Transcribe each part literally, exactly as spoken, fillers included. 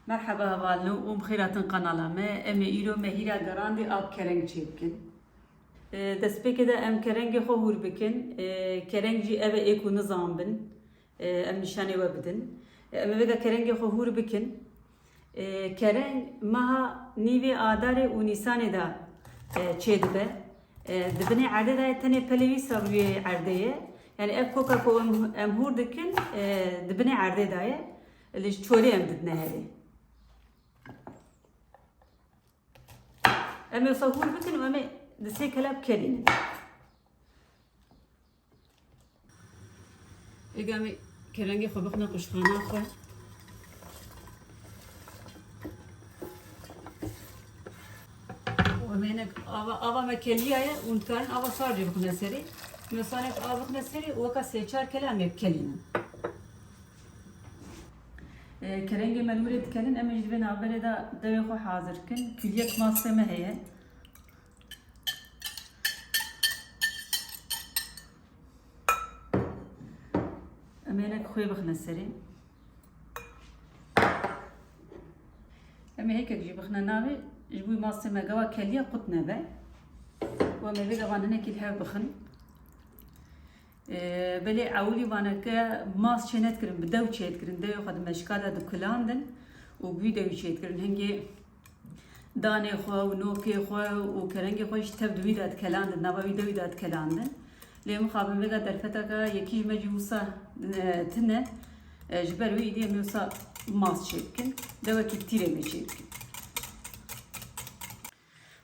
Merheba hevalno û bi xêr hatin qenala me. Em ê îro mehîra gerandê a bi kereng çêbikin. E, destpêkê de em kerengê xwe hûr bikin. E, kereng jî ev e ê ku nizanbin. E, em nîşanê we bidin. E, em ê vêga kerengê xwe hûr bikin. E, kereng meha nîvê Adarê û Nîsanê de, e, çêdibe. E, di binê erdê de ye, tenê pelê wî ser rûyê erdê ye. Yani ev koka ku em, em hûr dikin, e, di binê erdê de ye. Li çolê em didine herê. Em ê wisa hûr bikin û em ê di sê kela bikelînin. Êga em ê kerengê xwe bixine quşxana xwe. Û em ê hinek ava, ava me keliya ye û dikarin ava sar jî bixine serê. Em ê wisa hinek av bixine serê û weka sê çar kela em ê bikelînin. E, kerengê me li wirê dikelin, em ê jî di vê navberê de dewê xwe hazir kin. Kîliyek mastê me heye. Em ê hinek xwê bixine serê. Em ê hêkek jî bixine navê, ji bo mastê me gewa keliya qut nebe. Û em ê vêga van hinekî li hev bixin. Ee, belê ewilî vaneke mast çênedikirin, bi dew çêdikirin. Dewê xwe di meşka de dikulandin û bi wî dewî çêdikirin. Hingê danê xwe û nokê xwe û kerengê xwe jî tev di wî de dikelandin, nava wî dewî de dikelandin. Lê mixabin vêga derfeteke yekî ji me jî wisa, e, tune. E, ji ber wê îdî em ê wisa mast çêbikin. Dewekî tîrê me çêbikin.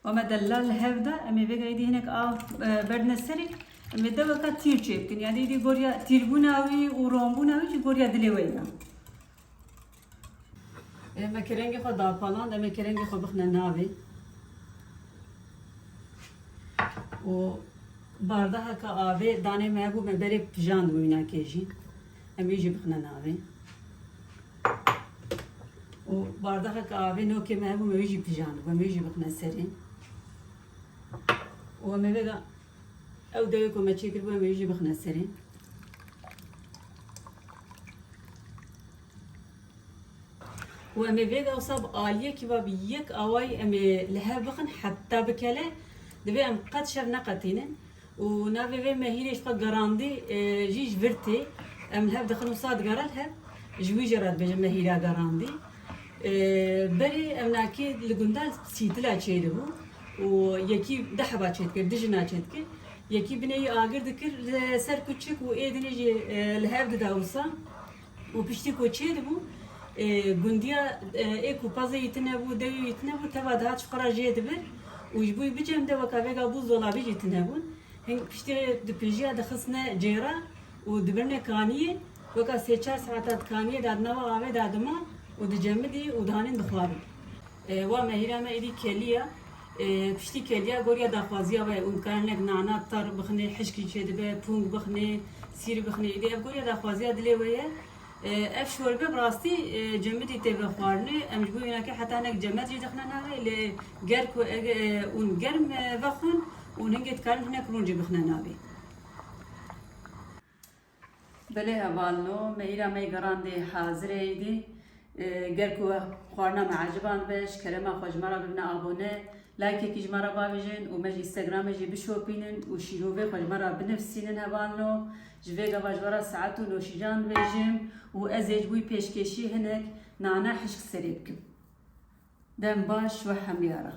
Û me delal li hev de, em ê vêga êdî hinek av, e, berdine serê, em ê deweka tîr çêbikin. Yani êdî goriya tîrbûna wî û ronbûna wî jî goriya dilê we ye. Ê, me kerengê xwe dapaland, em ê kerengê xwe bixine navê. Û bardaheke avê danê me hebû, me berê pijandibû wînakê jî. Em ê jî bixine navê. Û bardexeke avê nokê me hebû, me wî jî pijandibû, em ê jî bixine serê. Û em ê vêga ew dewê ku me çêkiribû, em ê wî jî bixine serê. Û em ê vêga wisa bi aliyekî ve bi yek awayî em ê li hev bixin heta bikele, divê em qet şev neqetînin. Û navê vê mehîrê ji xwe gerandî, e, jî ji vir tê. Em li hev dixin wisa digere li hev. Ji wî jê re dibêjin mehîra gerandî. E, berê ev nakê li gunda sîtila çêdibû û yekî deh heba çêdikir, du jina çêdikir. Yekî binê wî agir dikir li ser kuçik û ê dinê jî, e, li hev dida wisa. Û piştî ku çêdibû, e, gundiya, e, ê ku pezê wî tune bû, dewê wî tune bû, teva dihat ji xwe re jê dibir û ji bo wî bicem deweka vêga bûzdolabî jî tune bûn. Hing piştî dipêjiya dixistine cêra û dibirine kaniyê, weka sê çar saeta di kaniyê de di nava avê de dima û dicemidî û dihanîn dixwarin. E, wa mehîra me êdî kelî ya. E, piştî keliya goriya daxwaziya we û dikarin hinek nana tar bixinê, hişkî çêdibe, pûng bixinê, sîr bixinê. Êdî ev goriya daxwaziya dilê we ye. E, ev şorbe bi rastî, e, cemidî tê vexwarinê. Em ji bo wînakê heta hinek cemed jî dixine navê, lê ger ku ege, e, hûn germ, e, vexwin, hûn hingê dikarin hinek rûn jî bixine navê. Belê hevalno, mehîra me yê gerandê hazir e êdî. E, ger ku xwarina me eciban be, ji kerema xwe ji me re bibine abone, likeekî ji me re bavêjin û me ji Instagramê jî bişopînin û şîrovê xwe ji me re binivîsînin hevalno. Ji vê gava ji we re saet û noşîcan dibêjim û ez ê ji bo wî pêşkêşî hinek nane hişk serê bikim. Dem baş we hemiya re.